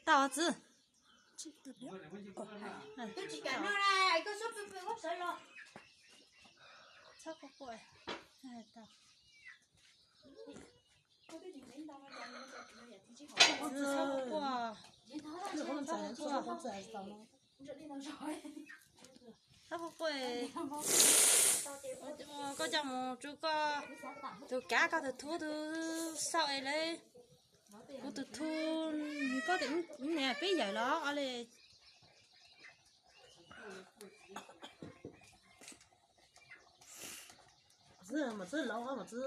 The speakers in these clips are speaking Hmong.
Tau txiv. Tsis tau, koj sawv los. Txhob quaj quaj. Txiv, txhob quaj quaj. Txhob quaj quaj. Koj coj mus rau koj tus kav, koj tus thub tus xauj es lawv. Kuv tus thub nws paub tias wb niam peb yawm los li. Txiv, mas txiv laus mas txiv.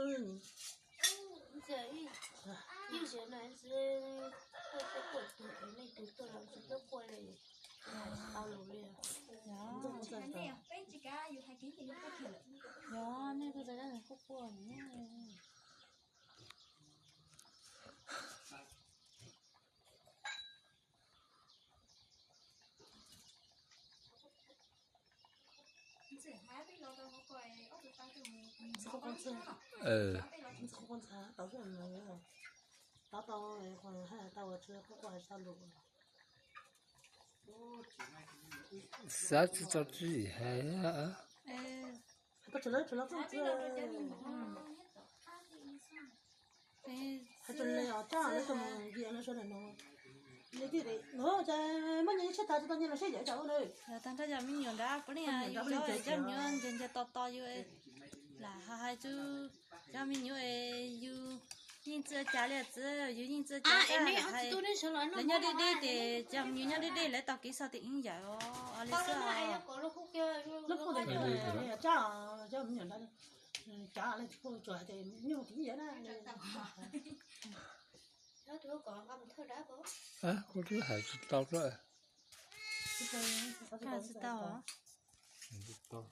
Yog, nej kuj tau dab quaj quaj. Xav tsis tau tsis hais. Tag nrho cov me nyuam nrab puav leej yog cov me nyuam nce nce tos tos yus, lam hais hais txog cov me nyuam es yus yeej tsis ua cas li txiv, yus yeej tsis ua cas. Lawv nyob deb deb ces cov me nyuam nyob deb deb lawv tau kev xav tias wb yawm li xwb. Kuv twb hais tsis tau. Tsis tau.